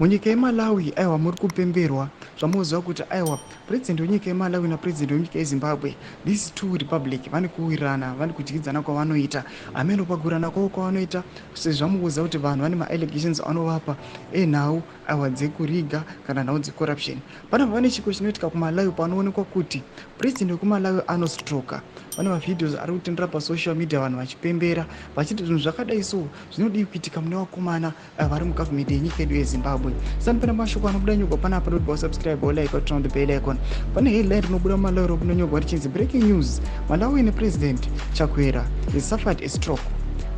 Munyika yeMalawi, aiwa, muri kupemberwa. Zvamunoziva kuti, aiwa, purezidendi wenyika yeMalawi napurezidendi wenyika yeZimbabwe, these two republic, vane kuwirirana, vane kudyidzana kwavanoita. Hameno pakuwirirana kwavo kwavanoita, sezvamukuziva kuti vanhu vane maallegations anovapa enhau, aiwa, dzekuriga kana nhau dzecorruption. Panapa pane chiko chinoitika kuMalawi panoonekwa kuti purezidendi wekuMalawi anostroka. Pane mavideos ari kutendera pasocial media, vanhu vachipembera vachiti zvinhu zvakadai so zvinodii kuitika mune vakomana vari mugovernment yenyika yedu yeZimbabwe. Sani pane mashoko anobuda nyogwa panapa, noti wasubscribe, wolike, turn on the bell icon. Pane headline rinobuda muMalawi rokunonyogwa richinzi, "Breaking news: Malawian President Chakwera has suffered a stroke.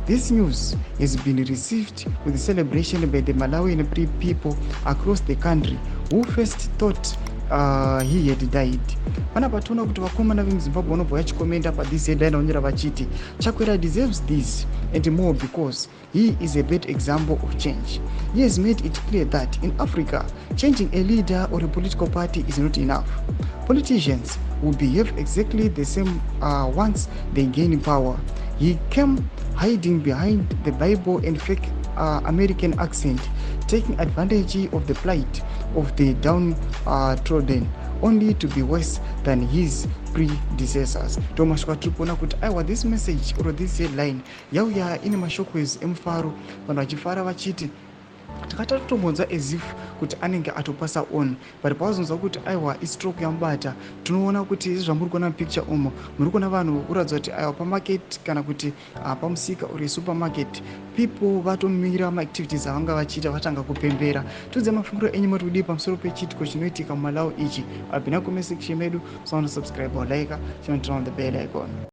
This news has been received with celebration by the Malawian people across the country, who first thought he had died." Panapa toona kuti vakomana vemuZimbabwe vanobva vachikomenda pathis headline, vanyora vachiti, "Chakwera deserves this and more because he is a bad example of change. He has made it clear that in Africa, changing a leader or a political party is not enough. Politicians will behave exactly the same once they gain power. He came hiding behind the Bible and fake American accent, taking advantage of the plight of the downtrodden, only to be worse than his predecessors." Ndo mashoko atiri kuona kuti, aiwa, this message or this headline yauya ine mashoko emufaro, vanhu vachifara vachiti takatotombonzwa as if kuti anenge atopasa on, but pavazonzwa kuti, aiwa, istroke yamubata. Tinoona kuti izvi zvamuri kuona mupicture umo, muri kuona vanhu kuratidza kuti, aiwa, pamarket kana kuti pamusika or supermarket, people vatomira maactivities avanga vachiita, vatanga kupembera. Tiudze mafungiro enyu, mati kudii pamusoro pechiitiko chinoitika muMalawi ichi? Apinda comment section medu, musaona subscribe, like, chinoturn on the bell icon.